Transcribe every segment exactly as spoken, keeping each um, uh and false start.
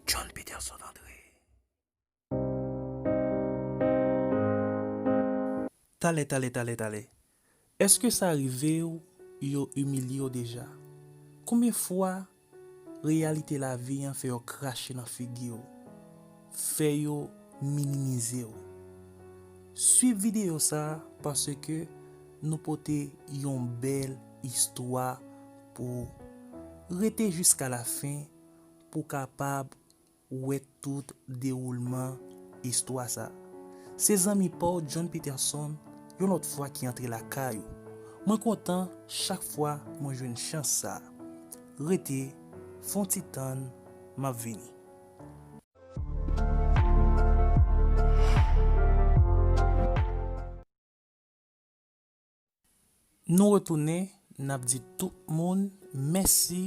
John Peterson André. Talè, talè, talè, talè. Èske sa rive w yo imilye w deja? Konbyen fwa reyalite lavi an fè yo krache nan figi w, fè yo minimize w? Swiv videyo sa a paske nou pote yon bèl istwa pou ou. Rete jiska lafen pou w kapab wè tout dewoulman istwa sa. Se zanmi pa w John Peterson yon lòt fwa ki antre lakay ou. Mwen kontan chak fwa mwen jwenn chans sa. Rete, fè yon ti tann, m ap vini. Nou retounen, n ap di tout moun mèsi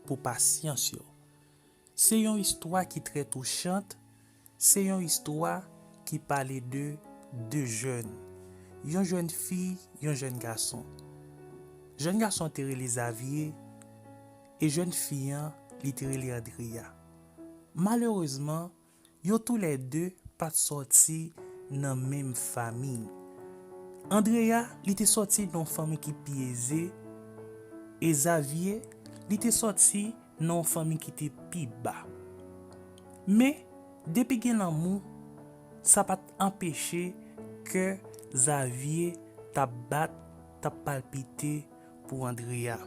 pou pasyans yo. Se yon istwa ki trè touchant, se yon istwa ki pale de de jèn, yon jèn fi, yon jèn gason. Jèn gason te rele Xavier e jèn fi an, li te rele Andrea. Malerezman, yo toulède pa t sòti nan menm fanmi. Andrea, li te sòti nan yon fanmi ki pi eze, e Xavier, li te sòti nan yon fanmi ki te pi ba. Men, depi gen lanmou, sa pa t anpeche kè Xavier t ap bat, t ap palpite pou Andrea.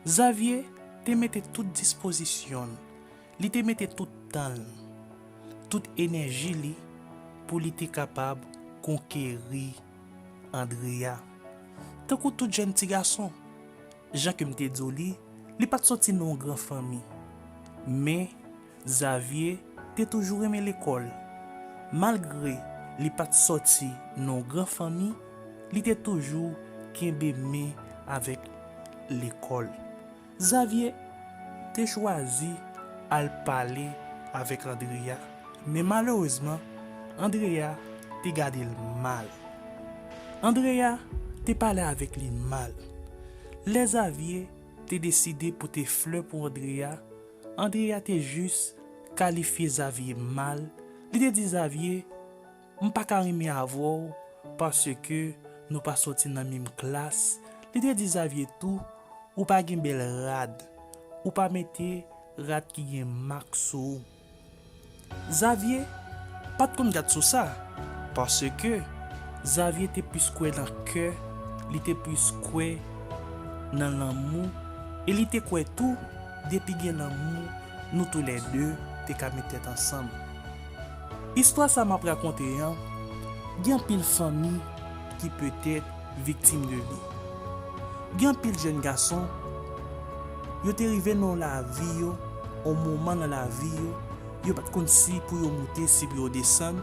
Xavier te mete tout dispozisyon l, li te mete tout tan l, tout enèji li pou li te kapab konkeri Andrea. Tankou tout jèn ti gason, jan ke m te di w li, li pa t sòti nan yon gran fanmi. Men, Xavier te toujou renmen lekòl. Malgre li pa t sòti nan yon gran fanmi, li te toujou kenbe men avèk lekòl. Xavier te chwazi al pale avèk Andrea, men malerezman, Andrea te gade l mal. Andrea te pale avèk li mal. Lè Xavier te deside pote flè pou Andrea, Andrea te jis kalifye Xavier mal. Li te di Xavier, "M pa ka renmen avè w paske nou pa sòti nan menm klas." Li te di Xavier tou, "Ou pa gen bèl rad. Ou pa mete rad ki gen mak sou ou." Xavier pa t konn gad sou sa, paske Xavier te plis kwè nan kè, li te plis kwè nan lanmou, e li te kwè tou, depi gen lanmou, nou toulède te ka met tèt ansanm. Istwa sa m ap rakonte an, gen anpil fanmi ki petèt viktim de li. Gen anpil jèn gason, yo te rive nan lavi yo, yon moman nan lavi yo, yo pa t konn si pou yo moute, si pou yo desann.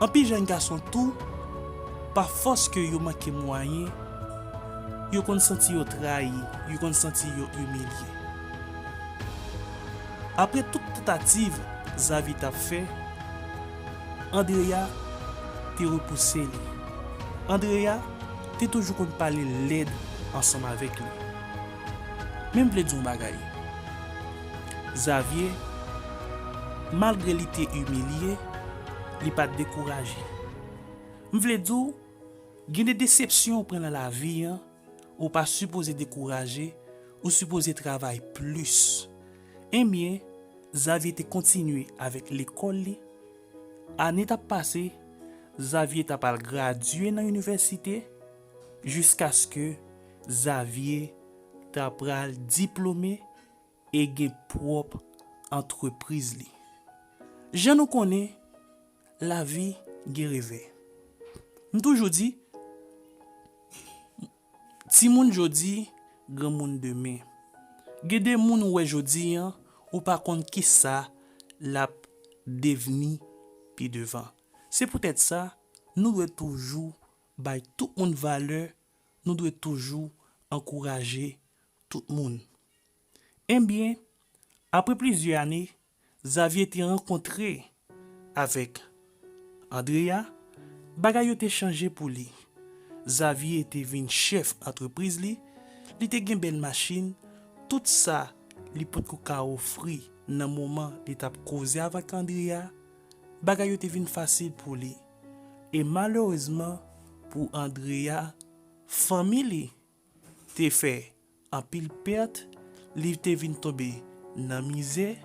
Anpil jèn gason tou, pa fòs ke yo manke mwayen, yo konn santi yo trayi, yo konn santi yo imilye. Apre tout tantativ Xavier t ap fè, Andrea te repouse li. Andrea te toujou konn pale lèd ansanm avèk li. Men m vle di w yon bagay. Xavier, malgre li te imilye, li pa t dekouraje. M vle di w, gen de desepsyon ou pran nan lavi an, ou pa sipoze dekouraje, ou sipoze travay plis. Ebyen, Xavier te kontinye avèk lekòl li. Ane t ap pase, Xavier t ap al gradye nan inivèsite, jiskaske Xavier ta pral diplome e gen pwòp antrepriz li. Jan nou konnen, lavi gen revè. M toujou di, timoun jodi, granmoun demen. Gen de moun ou wè jodi an, ou pa konn kisa l ap devni pi devan. Se poutèt sa, nou dwe toujou bay tout moun valè, nou dwe toujou ankouraje tout moun. Ebyen, apre plizyè ane, Xavier te rankontre avèk Andrea, bagay yo te chanje pou li. Xavier te vin chèf antrepriz li, li te gen bèl machin, tout sa li potko ka ofri nan moman li t ap koze avèk Andrea, bagay yo te vin fasil pou li. E malerezman pou Andrea, fanmi li te fè anpil pèt, li te vin tonbe nan mizè,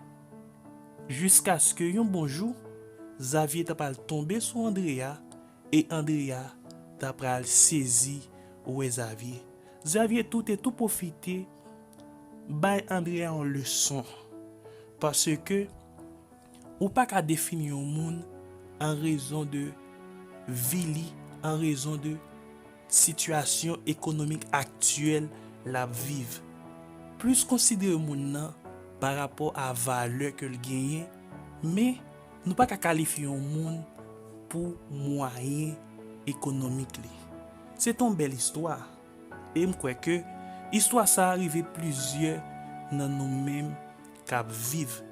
jiskaske yon bon jou, Xavier ta pral tonbe sou Andrea, e Andrea ta pral sezi wè Xavier. Xavier tou te tou pwofite bay Andrea yon leson, paske ou pa ka defini yon moun an rezon de vi li, an rezon de sitiyasyon ekonomik aktyèl l ap viv. Plis konsidere moun nan pa rapò a valè ke l genyen, men nou pa ka kalifye yon moun pou mwayen ekonomik li. Se te yon bèl istwa, e m kwè ke istwa sa a rive plizyè nan nou menm k ap viv.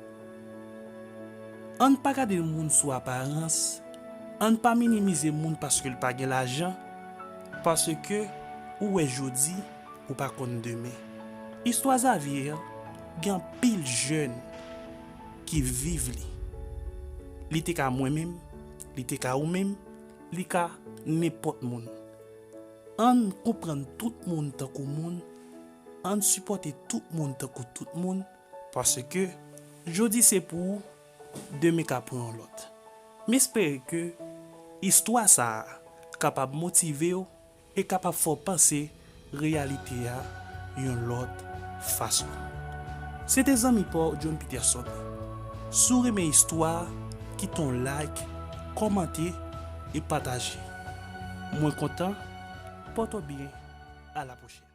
Ann pa gade moun sou aparans, ann pa minimize moun paske l pa gen lajan, paske ou wè jodi, ou pa konn demen. Istwa Xavier an, gen anpil jèn ki viv li. Li te ka mwen menm, li te ka ou menm, li ka nenpòt moun. Ann konprann tout moun tankou moun, ann sipòte tout moun tankou tout moun, paske jodi se pou ou, demen ka pou yon lòt. M espere ke istwa sa a kapab motive w e kapab fè w panse reyalite a yon lòt fason. Se te zanmi pa w John Peterson. Si w renmen istwa a, kite yon like, kòmante e pataje. Mwen kontan, pòte w byen, a la pwochèn.